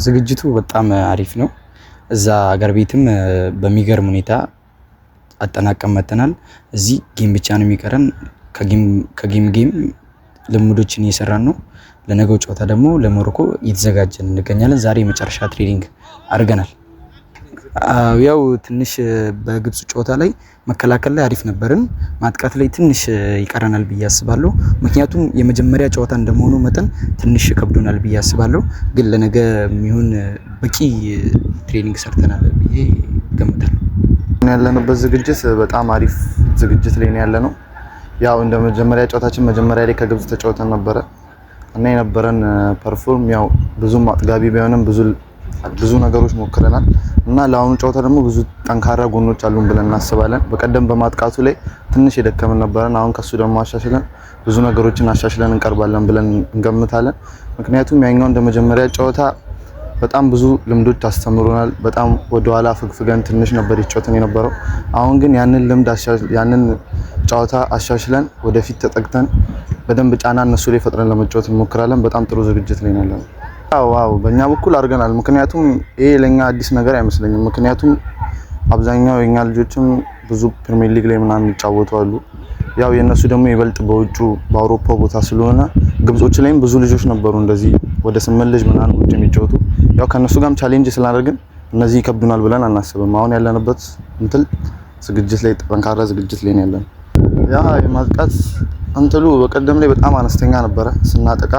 ዝግጅቱ በጣም አሪፍ ነው። እዛ አገር ቤትም በሚገርም ሁኔታ አጠናቀን መጥተናል። እዚህ game ብቻ ነው የሚቀረን። ከ game game ልምዶችን እየሰራን ነው። ለነገው ጨዋታ ደግሞ ለሞሮኮ እየተዘጋጀን እንገኛለን። ዛሬ የመጨረሻ training አድርገናል። ያው ትንሽ በግብፅ ጨዋታ ላይ መከላከል ላይ አሪፍ ነበርን፣ ማጥቃት ላይ ትንሽ ይቀረናል ብዬ አስባለሁ። ምክንያቱም የመጀመሪያ ጨዋታ እንደመሆኑ መጠን ትንሽ ከብዶናል ብዬ አስባለሁ። ግን ለነገ የሚሆን በቂ training ሰርተናል ብዬ ገምታለሁ። ያለንበት ዝግጅት በጣም አሪፍ ዝግጅት ላይ ነው ያለነው። ያው እንደ መጀመሪያ ጨዋታችን መጀመሪያ ላይ ከግብፅ ተጫውተን ነበረ እና የነበረን perform ያው ብዙም አጥጋቢ ባይሆንም ብዙ ብዙ ነገሮች ሞክረናል እና ለአሁኑ ጨዋታ ደግሞ ብዙ ጠንካራ ጎኖች አሉን ብለን እናስባለን። በቀደም በማጥቃቱ ላይ ትንሽ የደከምን ነበረን። አሁን ከሱ ደግሞ አሻሽለን ብዙ ነገሮችን አሻሽለን እንቀርባለን ብለን እንገምታለን። ምክንያቱም ያኛው እንደ መጀመሪያ ጨዋታ በጣም ብዙ ልምዶች አስተምሮናል። በጣም ወደኋላ ፍግፍገን ትንሽ ነበር ይጫወትን የነበረው። አሁን ግን ያንን ልምድ ያንን ጨዋታ አሻሽለን ወደፊት ተጠግተን በደንብ ጫና እነሱ ላይ ፈጥረን ለመጫወት እንሞክራለን። በጣም ጥሩ ዝግጅት ላይ ነው ያለነው። አዎ በእኛ በኩል አድርገናል። ምክንያቱም ይሄ ለኛ አዲስ ነገር አይመስለኝም። ምክንያቱም አብዛኛው የኛ ልጆችም ብዙ ፕሪሚየር ሊግ ላይ ምናምን ይጫወቱ አሉ። ያው የእነሱ ደግሞ ይበልጥ በውጩ በአውሮፓ ቦታ ስለሆነ ግብጾች ላይም ብዙ ልጆች ነበሩ እንደዚህ ወደ 8 ልጅ ምናምን ውጭ የሚጫወቱ፣ ያው ከእነሱ ጋርም challenge ስላደረግን እነዚህ ይከብዱናል ብለን አናስብም። አሁን ያለንበት እንትን ዝግጅት ላይ ጠንካራ ዝግጅት ላይ ነው ያለነው። ያ የማጥቃት እንትሉ በቀደም ላይ በጣም አነስተኛ ነበረ። ስናጠቃ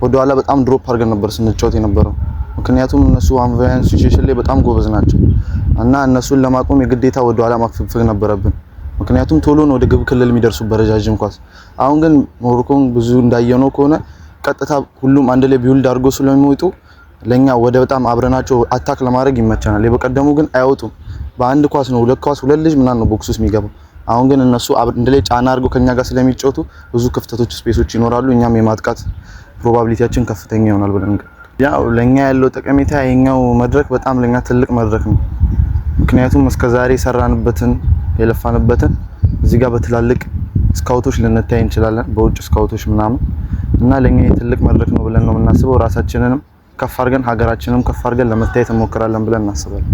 ወደኋላ በጣም drop አድርገን ነበር ስንጫወት የነበረው። ምክንያቱም እነሱ one v one situation ላይ በጣም ጎበዝ ናቸው እና እነሱን ለማቆም የግዴታ ወደኋላ ማፈግፈግ ነበረብን። ምክንያቱም ቶሎ ነው ወደ ግብ ክልል የሚደርሱ በረጃጅም ኳስ። አሁን ግን ሞሮኮን ብዙ እንዳየነው ከሆነ ቀጥታ ሁሉም አንድ ላይ build አድርጎ ስለሚወጡ ለኛ ወደ በጣም አብረናቸው attack ለማድረግ ይመቸናል። የበቀደሙ ግን አይወጡም። በአንድ ኳስ ነው፣ ሁለት ኳስ፣ ሁለት ልጅ ምናምን ነው box ውስጥ የሚገባው። አሁን ግን እነሱ አንድ ላይ ጫና አድርገው ከኛ ጋር ስለሚጫወቱ ብዙ ክፍተቶች፣ space ኦች ይኖራሉ። እኛም የማጥቃት probability ያችን ከፍተኛ ይሆናል ብለን፣ ያው ለኛ ያለው ጠቀሜታ የኛው መድረክ በጣም ለኛ ትልቅ መድረክ ነው። ምክንያቱም እስከዛሬ የሰራንበትን የለፋንበትን እዚህ ጋር በትላልቅ ስካውቶች ልንታይ እንችላለን፣ በውጭ ስካውቶች ምናምን፣ እና ለኛ የትልቅ መድረክ ነው ብለን ነው የምናስበው። ራሳችንንም ከፍ አድርገን ሀገራችንንም ከፍ አድርገን ለመታየት እንሞክራለን ብለን እናስባለን።